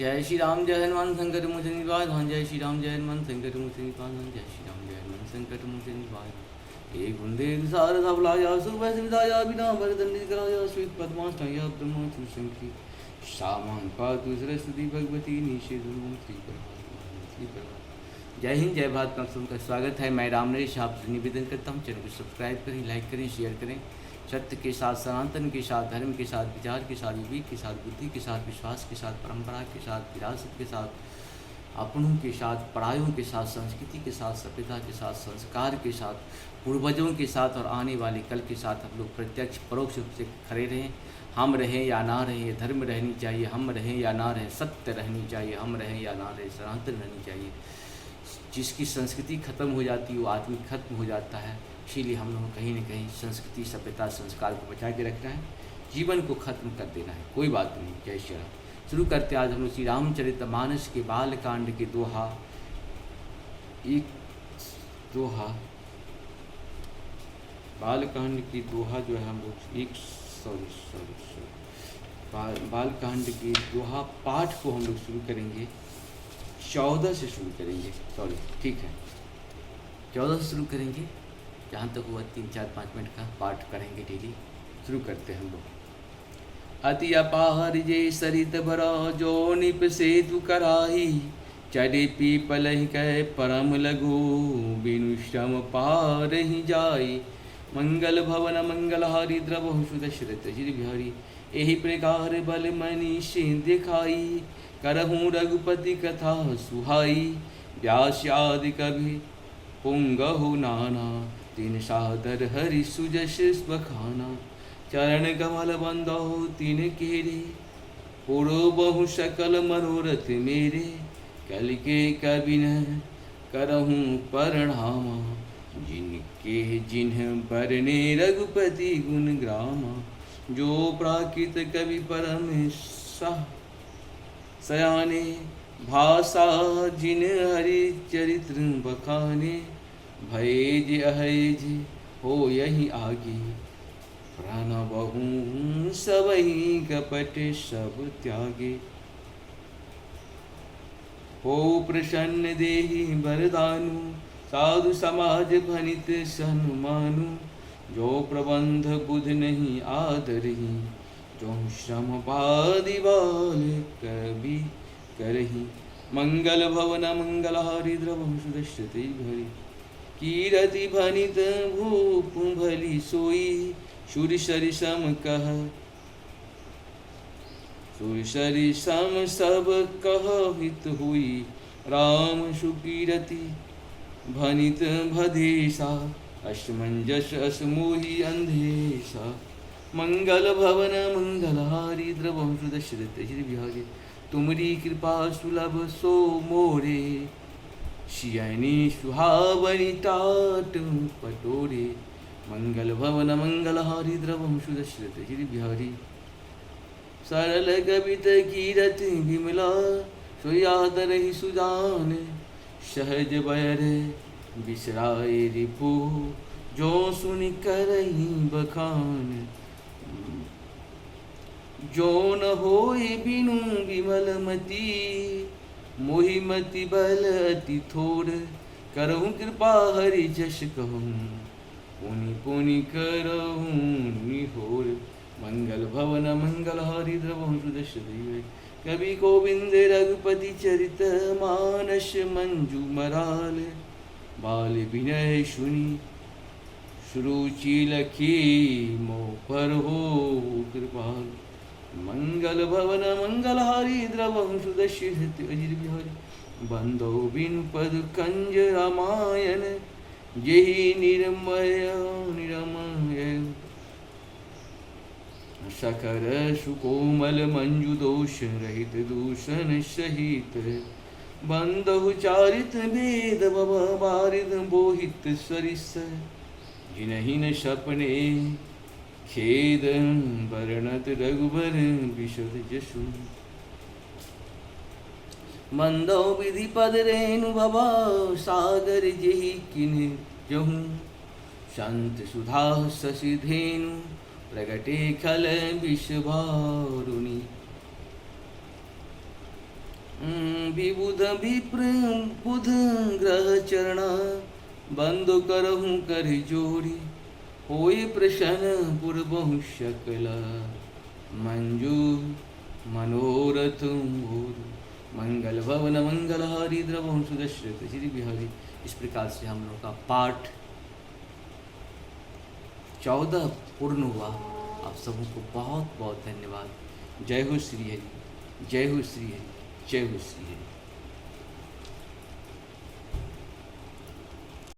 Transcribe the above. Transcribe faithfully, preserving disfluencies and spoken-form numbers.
जय श्री राम जय हनुमान संकट मोचन निवारण। जय श्री राम जय हनुमान संकट मोचन निवारण। जय श्री राम जय हनुमान संकट मोचन निवारण। एक बंदे दुसार सब लाया सुख वैसे विधाया बिना वरदंड कराया श्वेत पद्मासनाया ब्रह्मा सुशंखी सामान पातु सरस्वती भगवती निषेध श्री प्रभात श्री प्रभात। जय हिंद, जय भारत, आप सबका स्वागत है। मैं राम नरेश, आपसे निवेदन करता हूँ, चैनल को सब्सक्राइब करें, लाइक करें, शेयर करें। सत्य के साथ, सनातन के साथ, धर्म के साथ, विचार के साथ, विवेक के साथ, बुद्धि के साथ, विश्वास के साथ, परंपरा के साथ, विरासत के साथ, अपनों के साथ, परायों के साथ, संस्कृति के साथ, सभ्यता के साथ, संस्कार के साथ, पूर्वजों के साथ और आने वाले कल के साथ हम लोग प्रत्यक्ष परोक्ष रूप से खड़े रहें। हम रहें या ना रहें, धर्म रहनी चाहिए, हम रहें या ना रहें, सत्य रहनी चाहिए, हम रहें या ना रहें, सनातन रहनी चाहिए। जिसकी संस्कृति खत्म हो जाती है, वो आदमी खत्म हो जाता है। इसीलिए हम लोगों को कहीं ना कहीं संस्कृति, सभ्यता, संस्कार को बचा के रखना है, जीवन को खत्म कर देना है। कोई बात नहीं। जय श्री राम। शुरू करते हैं आज हम लोग श्री रामचरित मानस के बालकांड के दोहा, एक दोहा, बालकांड की दोहा जो है हम लोग एक, सॉरी, सॉरी, सॉरी, बाल, बालकांड की दोहा पाठ को हम लोग शुरू करेंगे, चौदह से शुरू करेंगे, सॉरी, ठीक है, चौदह से शुरू करेंगे। जहाँ तक हुआ, तीन, चार, पाँच मिनट का पाठ करेंगे डेली। शुरू करते हैं हम लोग। अति अपार जे सरित भरा, जो निप सेतु कराई। चढ़े पीपलहि कहे परम लघु, बिनु श्रम पारहि जाई। मंगल भवन मंगलहारी, द्रवहु सुदशरथ अजिर बिहारी। एहि प्रकार बल मनीष देखाई, करहु रघुपति कथा सुहाई। व्यास आदि कवि पुंगहु नाना, तिन सादर हरि सुजस बखाना। चरण कमल बंदहु तिनके रे, पुरबहु सकल मनोरथ मेरे। कलि के कवि न करहु परणामा, जिनके जिन्ह बरने रघुपति गुण ग्रामा। जो प्राकृत कवि परम सा सयाने, भाषा जिन हरि चरित्र बखाने। भये जे अहये जे होयहि आगे, प्रणबहु सबहि कपट सब त्यागे। हो प्रसन्न देहि वरदानु, साधु समाज भनित सन्मानु। जो प्रबंध बुध नहीं आदरही, जो श्रम बादि बाल कवि करही। मंगल भवन मंगलहारी, द्रवहु सुदशरथ अजिर बिहारी। कीरति भनित भूप भली सोई, सुर सरि सम कह, सुर सरि सम सब कह हित होई। राम सुकीरति भनित भदेसा, असमंजस अस मोहि अंधेसा। मंगल भवन मंगलहारी, द्रवहु सुदशरथ अजिर बिहारी। तुमरी कृपा सुलभ सो मोरे, सियनि सुहावनि टाट पटोरे। मंगल भवन मंगलहारी, द्रवहु सुदशरथ अजिर बिहारी। सरल कवित कीरति बिमला, सोई आदरहि सुजान। सहज बयर बिसराए रिपु, जो सुनि करहिं बखान। जो न होय बिनु बिमल मति, मोहि मति बल अति थोर। करहु कृपा हरि जस कहूँ, पुनि पुनि करहु निहोर। मंगल भवन मंगलहारी, द्रवहु सुदशरथ अजिर बिहारी। कवि गोविंद रघुपति चरित, मानस मंजु मराल। बाल बिनय सुनि सुरुचि लखी, मो पर हो कृपाल। मंगल भवन मंगलहारी, द्रवहु सुदशरथ अजिर बिहारी। बंदो बिनु पद कंज रामायण, जेहि निरमय निरमय। सखर सुकोमल मंजु दोष रहित दूषण सहित। बंदहु चारित भेद भव बारिद बोहित सरिस। जिनहि न सपने खेद बरनत रघुबर बिसद जसु। बंदो विधि पद रेणु भव सागर जेहि किन्हु जहु। संत सुधा शशि धेनु प्रगटे खल बिष भारुनि। विबुध विप्र बुध ग्रह चरणा, बंदु करहु करि जोड़ी, होई प्रसन्न पुरबहु सकल, मंजु मनोरथ मोर। मंगल भवन मंगलहारी, द्रवहु सुदर्शन श्री बिहारी। इस प्रकार से हम लोग का पाठ चौदह पूर्ण हुआ। आप सबों को बहुत बहुत धन्यवाद। जय हो श्री हरि, जय हो श्री हरि, जय हो श्री हरि।